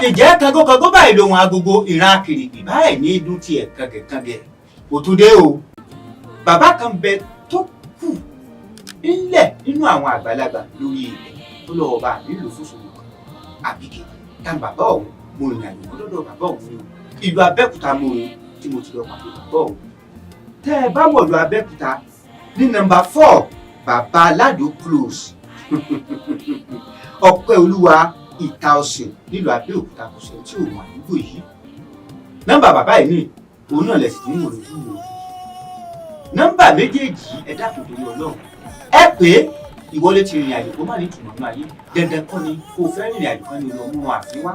Ǹjẹ́ kangókangó báyìí lòun agogo, ìran akèrègbè báyìí ní dún tiẹ̀ kangẹ̀kangẹ̀. Kò tún dé o. Bàbá kan bẹ tó kù ńlẹ̀ nínú àwọn àgbàlagbà lórí ilẹ̀ tó lọ́wọ́ bá nílùú fúnṣòwò kan àbíkè tá bàbá ọ̀hún. Mo rìnrìn àjò mọ́ lọ́dọ̀ bàbá ọ̀hún ni o. Ìlú Abẹ́òkúta mo rìn tí mo ti lọ pàdé bàbá ọ̀hún. Tẹ́ ẹ bá wọ̀lú Abẹ́òkúta ní nọ́mbà 4, Bàbá Aládò Close, Ọpẹ́ Olúwa, Ìta Ọ̀sìn, nílùú Abẹ́òkúta, kò sẹ́ni tí ò mọ̀ àdúgbò yìí. Nọ́mbà bàbá yìí ní òun náà lẹ̀sìn tí ń wò lójú wò. Nọ́mbà méjèèjì, ẹ dákun torí Ọlọ́run, ẹ pé ìwọlé ti rìnrìn àjò kó má ní ìtumọ̀ nínú ayé. Dandan kọ́ ni kó o fẹ́ rìnrìn àjò kan ní o lọ mú àfin wá.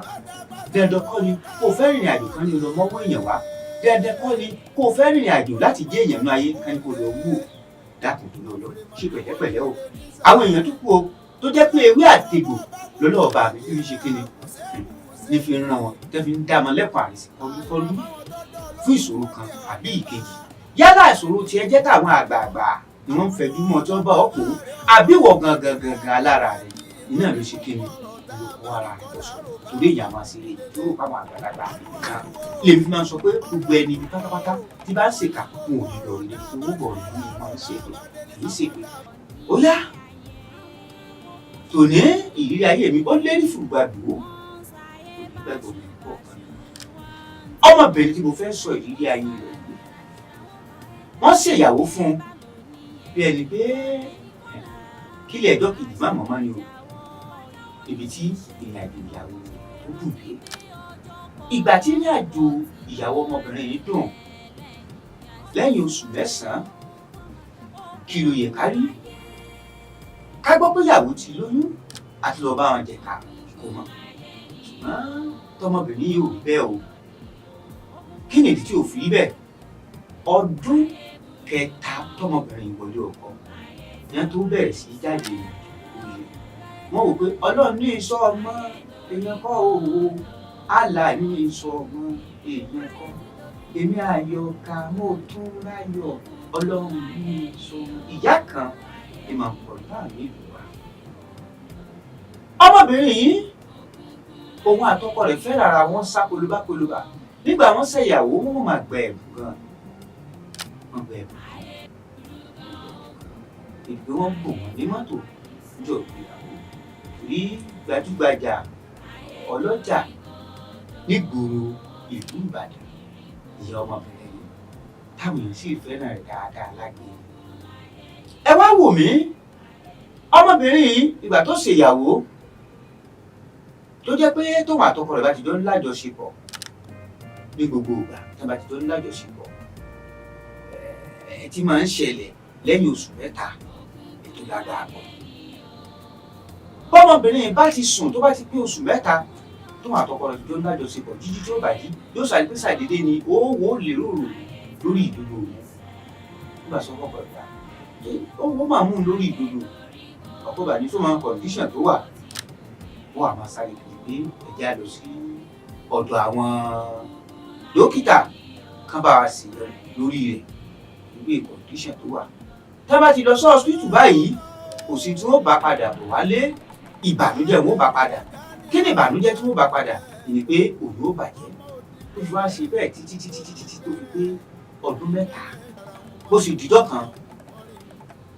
Dandan kọ́ ni kó o fẹ́ rìnrìn àjò kan ní o lọ mọ́wọ́ èèyàn wá. Dandan kọ́ ni kó o fẹ́ rìnrìn àjò láti jẹ́ èèyàn nínú ayé kan ní kó o lọ mú o. Dákun torí Ọlọ́run, ṣe pẹ̀lẹ́pẹ̀lẹ́ o. Àwọn èèyàn tó kú o tó jẹ́ pé ewé àtegbò lọ́lọ́ọ̀bà mi fi ń ṣe kíni ní fi ń ràn wọ́n, tẹ́ fi ń dá wọn lẹ́kọ̀ọ́ àrìsí kọlùkọlù fún ìṣòro kan àbí ìkejì. Yálà ìṣòro tiẹ̀ jẹ́ táwọn àgbààgbà ni wọ́n ń fẹjú mọ́ tí wọ́n bá ọ kó, àbí wọ̀ gangan gangan alára rẹ̀ iná ló ṣe kíni ló kó ara rẹ̀ bọ̀ sọ̀rọ̀, torí èèyàn máa ṣe eré tó rò fáwọn àgbàlagbà kan. Lèmi fi máa ń sọ pé gbogbo ẹni ibi pátápátá tí bá ń ṣèkà, wọn ò ní lọ rí owó bọ̀ ní máa ń ṣèpè, kì í ṣèpè. Ó yá, tòní ìrírí ayé mi ó lérí fùgbàgbó onígbàgbọ́ mi kọ̀ọ̀kan. Ọmọbìnrin tí mo fẹ́ sọ ìrírí ayé rẹ̀ yìí, wọ́n ṣèyàwó fún un bí ẹni pé kílẹ̀ ẹjọ́ kejì má mọ̀mọ́ ni o. Ibi tí ìrìn àjò ìyàwó tó dùn dé, ìgbà tí ìrìn àjò ìyàwó ọmọbìnrin yìí dùn, lẹ́yìn oṣù 9, kí ló yẹ ká rí? Ká gbọ́ pé ìyàwó ti lóyún àti lọ́ọ́ bá wọn jẹ̀ka kó mọ̀. Ṣùgbọ́n tọmọbìnrin yìí ò rí bẹ́ẹ̀ o. Kí nìdí tí ò fi rí bẹ́ẹ̀? Ọdún kẹta tọmọbìnrin ìwọlé ọkọ yẹn tó bẹ̀rẹ̀ sí jáde òye, wọ́n wò pé Ọlọ́run ní ìsọ ọmọ èèyàn kọ́ òwò, àlà ní ìsọ ọmọ èèyàn kọ́, èmi àyọkà mo tún ráyọ̀, Ọlọ́run ní ìsọ ọmọ. Ìyá kan ìmọ̀ pọ̀ láàrin ìlú wa. Ọmọbìnrin yìí, òun àtọkọ rẹ̀ fẹ́ rárá, wọn sá kolobá kolobá. Nígbà wọn ṣèyàwó, wọn máa gba ẹ̀bùn gan, wọn gba ẹ̀bùn gan, ìgbé wọn bò wọn ní mọ́tò níjọ́ ìgbéyàwó, torí gbajúgbajà ọlọ́jà nígboro ìlú Ìbàdàn ìyá ọmọbìnrin yìí, táwọn èèyàn sì fẹ́ràn rẹ̀ dáadáa lágbè. Ẹ wá wò mí, ọmọbìnrin yìí, ìgbà tó ṣèyàwó, tó jẹ́ pé tóun àtọkọ rẹ̀ bá ti jọ ń lájọṣepọ̀ ní gbogbo ìgbà tó bá ti jọ ń lájọṣepọ̀, ẹ tí máa ń ṣẹlẹ̀ lẹ́yìn oṣù 3, ètò lágbára pọ̀. Bọ́mọbìnrin bá ti sùn, tó bá ti pé oṣù 3 tóun àtọkọ rẹ̀ ti jọ ń lájọṣepọ̀, jíjí tí ó bá jí, yóò ṣàdédé ṣàdédé ni owó lérò lórí ìdodo òun. Nígbà sọ fọkọ ìgbà owó máa mú un lórí ìdodo, ọkọ bá ní tó máa condition tó wà, wọ́n á máa sáré kiri pé ẹ̀jẹ̀ á lọ sí ọ̀dọ̀ àwọn dókítà kan bá wa sì lórí rẹ̀ ìwé condition tó wà. Tá a bá ti lọ sí hospital báyìí, kò sí tí wọ́n bá padà bọ̀ wálé, ìbànújẹ́ wọn bá padà. Kí ni ìbànújẹ́ tí wọ́n bá padà? Ni pé òun ó bàjẹ́. Ó fi wá ṣe bẹ́ẹ̀ títí títí títí tó fi pé ọdún 3. Bó sì dijọ́ kan,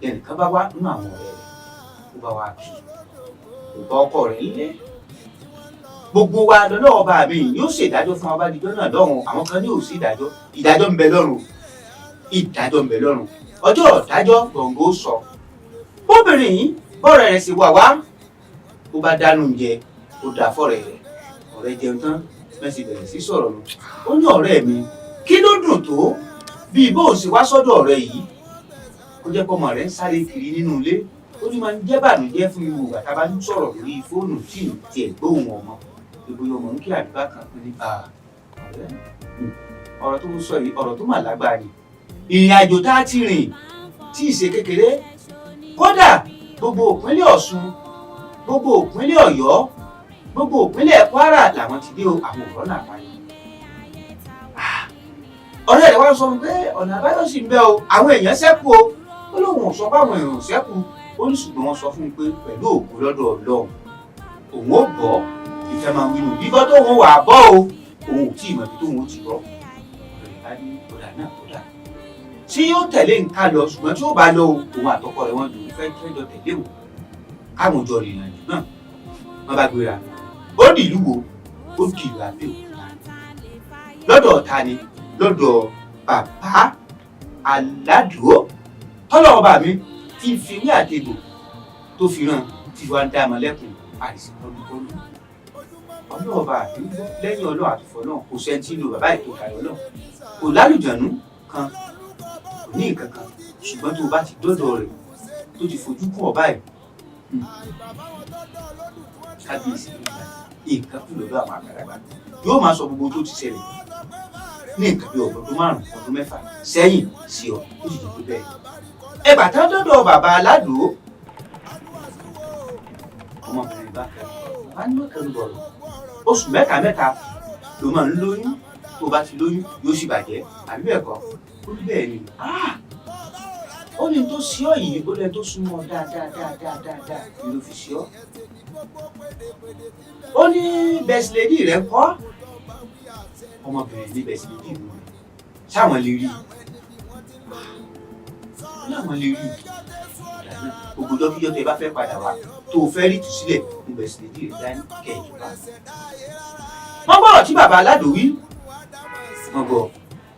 ẹnìkan bá wá nínú àwọn ọ̀rẹ́ rẹ̀, ó bá wá kí, kò bá ọkọ rẹ̀ ńlé. Gbogbo wa lọ́lọ́wọ́ bá mi yóò ṣèdájọ́ fún ọba díjọ́ náà lọ́rùn. Àwọn kan ní ò sí ìdájọ́, ìdájọ́ ń bẹ lọ́rùn, ìdájọ́ ń bẹ lọ́rùn, ọjọ́ ìdájọ́ gbọ̀ngàn sọ. Bóbìnrin yìí bọ́ọ̀rẹ́ rẹ̀ sì wà wá, ó bá dánú oúnjẹ, ó dà fọ́rẹ́ rẹ̀. Ọ̀rẹ́ jẹun tán, mẹ́sì bẹ̀rẹ̀ sí sọ̀rọ̀ nù. Ó ní, "Ọ̀rẹ́ mi, kí ló dùn tó bíi bóun ṣe wá sọ́dọ̀ ọ̀rẹ́ yìí, kó jẹ́ pọ́mọ rẹ̀ ń sáré kiri nínú ilé?" Ó ní máa ń jẹ́ bànújẹ́ fún mi wò tá a bá ń sọ̀rọ̀ lórí fóònù tí ì tiẹ̀ gbóhùn ọmọ, ìbòyè ọmọ ń kí àdúrà kan ní ọ̀rẹ́. Ọ̀rọ̀ tó ń sọ yìí, ọ̀rọ̀ tó mà lágbára ni. Ìrìn àjò tá a ti rìn tí ì ṣe kékeré, kódà gbogbo ìpínlẹ̀ Ọ̀ṣun, gbogbo ìpínlẹ̀ Ọ̀yọ́, gbogbo ìpínlẹ̀ Kwara làwọn ti dé o, àwọn òrọ́ náà wáyé. Ọ̀rẹ́ rẹ̀ wá sọ fún pé ọ̀nà àbáyọ sì ń bẹ o, àwọn èèyàn ṣẹ́kù o. Ó lóun ò sọ pé àwọn èèyàn ṣẹ́kù. Ó ní ṣùgbọ́n wọ́n sọ fún un pé pẹ̀lú ògo lọ́dọ̀ Ọlọ́run, òun ó bọ́. Ìfẹ́ máa ń wínú bíbọ́ tó ń wà bọ́ o, òun ò tí ì mọ̀ ibi tóun ó ti bọ́. Ọ̀rẹ́ bá ní ọ̀dà náà kódà tí yóò tẹ̀lé nǹkan lọ, ṣùgbọ́n tí ó bá lọ, òun àtọkọ rẹ̀ wọ́n dùn fẹ́ fẹ́ jọ tẹ̀lé òun káwọn jọ rìnrìn àjò náà. Wọ́n bá gbéra, ó di ìlú wo? Ó di ìlú Abẹ́òkúta. Lọ́dọ̀ ta ni? Lọ́dọ̀ bàbá Aládùó tọ́lọ̀ ọba mi ti fi wí àtegbò tó fi ràn tí wàá ń dá mọ́lẹ́kùn àìsàn kọlùkọlù. Ọlọ́ọ̀bà àdúgbò lẹ́yìn ọlọ́ àtúfọ̀ náà, kò sẹ́ńtì lo bàbá ètò ìkàyọ̀ náà, kò lálùjànú kan, kò ní nǹkan kan, ṣùgbọ́n tó o bá ti dọ́dọ̀ rẹ̀ tó ti fojú kún ọ báyìí, kábíyèsí, nǹkan kú lọ́dọ̀ àwọn àgbàlagbà. Yóò máa sọ gbogbo tó ti ṣẹlẹ̀ ní nǹkan bí ọdún 5, ọdún 6 sẹ́yìn sí ọ, ó sì jẹ́ pé bẹ́ẹ̀. Ẹ bàtà dọ́dọ̀ bàbá Aládùó, ọmọbìnrin bá kẹrù, bàbá ní kẹrù bọ̀rọ̀. Oṣù mẹ́ta mẹ́ta ló máa ń lóyún, tó bá ti lóyún yóò sì bàjẹ́, àbí bẹ́ẹ̀ kọ́? Ó ní bẹ́ẹ̀ ni. Ó ní tó sí ọ yìí, ó lẹ́ni tó súnmọ́ dáadáa dáadáa dáadáa ni ló fi sí ọ. Ó ní best lady rẹ̀ kọ́? Ọmọbìnrin ní best lady rẹ̀ sáwọn lè rí i, láwọn lè rí i. Gbogbo dọ́kíjọ́ tó ẹ bá fẹ́ padà wá, tó o fẹ́ rí ìtúsílẹ̀, mo best lady rẹ̀ dání kẹ́ẹ̀jọ wá. Wọ́n gbọ́rọ̀ tí bàbá Aládùn wí, wọ́n gbọ́,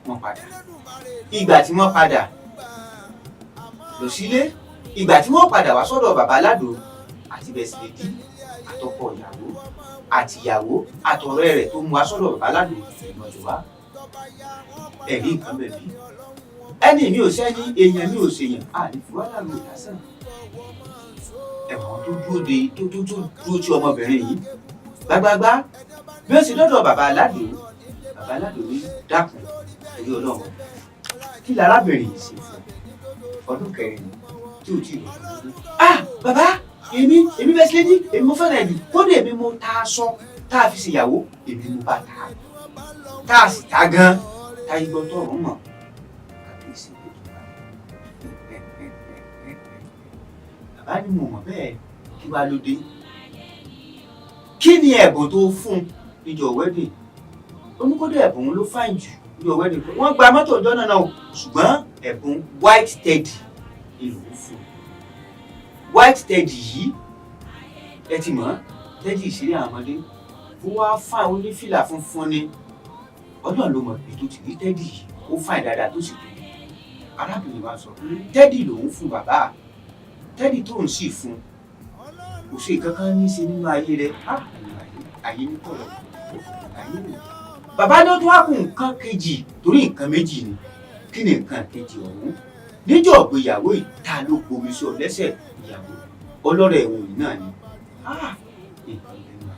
wọ́n padà. Ìgbà tí wọ́n padà lọ sílé, ìgbà tí wọ́n padà wá sọ́dọ̀ bàbá Aládùn, àti best lady àtọkọ ìyàwó àti ìyàwó àtọ̀rẹ́ rẹ̀ tó mú wá sọ́dọ̀ bàbá Aládùn ìmọ̀jọ wá. Ẹ̀rí nǹkan bẹ̀ bí ẹni mi ò sẹ́ni, èèyàn mi ò ṣèyàn, àní fúwálà ló lásán. Ẹ̀wọ̀n tó dúró de tó tó tó dúró tí ọmọbìnrin yìí gbágbágbá bí ó sì dọ́dọ̀ bàbá Aládùn, bàbá Aládùn ní, "Dákun, orí ọlọ́run, kí lárábìnrin yìí ṣe fún ọdún 4 tí ò tí ì lọ́dún lógún?" "Ah, bàbá, èmi best lady, èmi mo fẹ́ràn ẹ̀dùn. Kódà èmi mo ta aṣọ tá a fi ṣèyàwó, èmi mo bá ta tá a sì ta gan táyé gbọ́ tọ̀rọ̀ mọ̀." Kàbíyèsí, bàbá ní, "Mo mọ̀ bẹ́ẹ̀. Kí wàá ló dé? Kí ni ẹ̀bùn tó fún níjọ́ wedding?" Oníkódé ẹ̀bùn ló fine jù níjọ́ wedding. Wọ́n gba mọ́tò ọjọ́ náà náà, ṣùgbọ́n ẹ̀bùn white teddy ni lòún fún. White teddy yìí, ẹ ti mọ̀, teddy ìṣeré àwọn ọmọdé, ó wá fine, onífìlà funfun ni. Ọlọ́run ló mọ̀ pé tó ti rí teddy yìí, ó fine dáadáa tó sì tóbi. Arábìnrin wa sọ pé teddy lòún fún bàbá. Teddy tóun sì fún kò sí kankan ní í ṣe nínú ayé rẹ̀. Ayé ní kọ̀rọ̀ ayé rẹ̀. Bàbá ní ó tún wá kù nǹkan kejì, torí nǹkan méjì ni. Kí ni nǹkan kejì ọ̀hún? Níjọ́ ìgbéyàwó yìí, ta ló gbomi sí ọ lẹ́sẹ̀ ìyàwó? Ọlọ́rẹ̀ ẹ̀wọ̀n yìí náà ni. Nǹkan bẹ́ẹ̀ náà.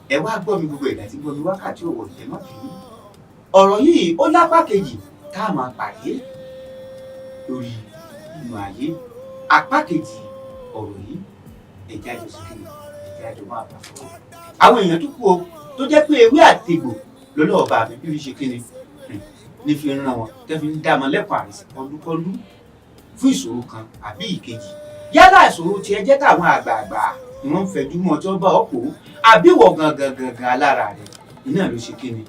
Ẹ wá gbọ́ mi, gbogbo ìgbà tí gbọ́ mi wákàtí òwò, ẹ má bínú. Ọ̀rọ̀ yìí ó lápá kejì tá a máa pàdé lórí inú ayé. Apá kejì ọ̀rọ̀ yìí, ẹ̀jẹ̀ àjọ sí kiri, ẹ̀jẹ̀ àjọ máa bà fún àwọn èèyàn tó kú o, tó jẹ́ pé ewé àtegbò lọ́lọ́ọ̀bà mi bí fi ṣe kíni ní fi ń ràn wọn, tẹ́ fi ń dá wọn lẹ́kọ̀ọ́ àìsàn kọlùkọlù fún ìṣòro kan àbí ìkejì. Yálà ìṣòro tiẹ̀ jẹ́ táwọn àgbààgbà ni wọ́n ń fẹjú mọ́ tí wọ́n bá ọ pò ó, àbí wọ̀ gangan gangan alára rẹ̀ iná ló ṣe kíni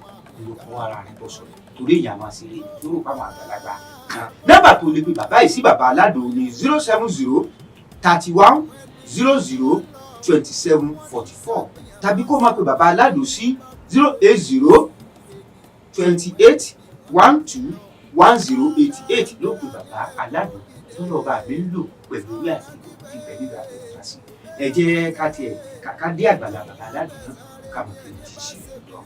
ló kọ́ ara rẹ̀ bọ̀ sọ̀rọ̀, torí èèyàn máa ṣeré tó rò fáwọn àgbàlagbà kan. Nọ́mbà tó lè pe bàbá yìí sí, bàbá Aládùn, ní 07031002744, tàbí kó máa pe bàbá Aládùn sí 08028121088. Ló pe bàbá Aládùn tó lọ́ọ́ bá mi ń lò pẹ̀lú ìwé àti ìbò tí bẹ̀ nígbà tó sí. Ẹ jẹ́ ká tiẹ̀ ká dé àgbàlá bàbá Aládùn náà, ká mọ̀ kí n ti ṣe lọ.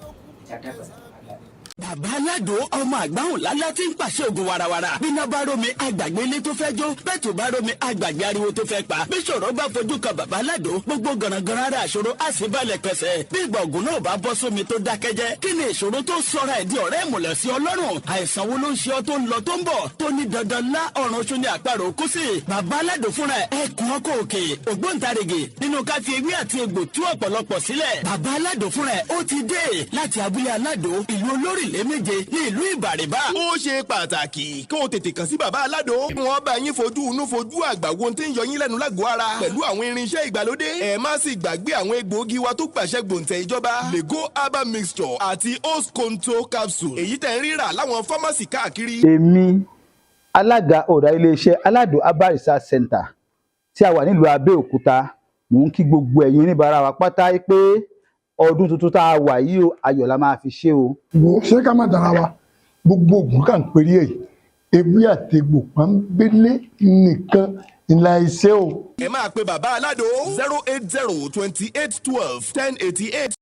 Ẹ jẹ́ àdàgbàlá bàbá Aládùn. Bàbá Aládò, ọmọ àgbáhùn lálá tí ń pàṣẹ ògùn warawara. Bíná bá rómi, àgbàgbé ilé tó fẹ́ jó. Bẹ́ẹ̀ tó bá rómi, àgbàgbé ariwo tó fẹ́ pa. Bí ṣòro bá fojú kan bàbá Aládò, gbogbo gànàgànà ara àṣòro á sì balẹ̀ pẹ̀sẹ̀. Bí ìgbà ògùn náà bá bọ́ sómi tó dákẹ́jẹ́, kí ni ìṣòro tó sọra ẹ̀ di ọ̀rẹ́ ìmùlẹ̀ sí Ọlọ́run? Àìsàn wo ló ń ṣe ọ tó ń lọ tó ń bọ̀, tó ní dandan lá ọ̀run oṣù ní àparò kú sí? Bàbá Aládò fúnra ẹ̀ ẹkùn ọkọ̀ òkè, ògbóǹtarìgì nínú ká fi ewé àti egbò tú ọ̀pọ̀lọpọ̀ sílẹ̀. Bàbá Aládò fúnra ẹ̀ ó ti dé láti abúlé Aládò, ìlú olórí. méje ní ìlú Ìbàrìbà. Ó ṣe pàtàkì kó o tètè kàn sí Bàbá Aládò. Wọ́n bá yín fojú inú fojú àgbà wo ohun tí ń yọ yín lẹ́nu lágọ̀ọ́ ara pẹ̀lú àwọn irinṣẹ́ ìgbàlódé. Ẹ má sì gbàgbé àwọn egbòogi wa tó gbàṣẹ gbòǹtẹ̀ ìjọba, Lego Herbal Mixture àti Osconto Capsule, èyí tẹ̀ ń rírà láwọn fámásì káàkiri. Èmi, alága ọ̀dà iléeṣẹ́ Aládò Herbal Research Center tí a wà nílùú Abẹ́òkúta, mò ń kí gbogbo ẹ̀yin oníbàárà wa pátá pé ọdún tuntun tá a wà yìí o, ayọ̀ la máa fi ṣe o. Wo, ṣé ká má dara wa? Gbogbo ògùn kà ń perí ẹ̀, ewé àtegbò pọ́nbélé nìkan ńlá iṣẹ́ o. Ẹ máa pe Bàbá Aládò 08028121088.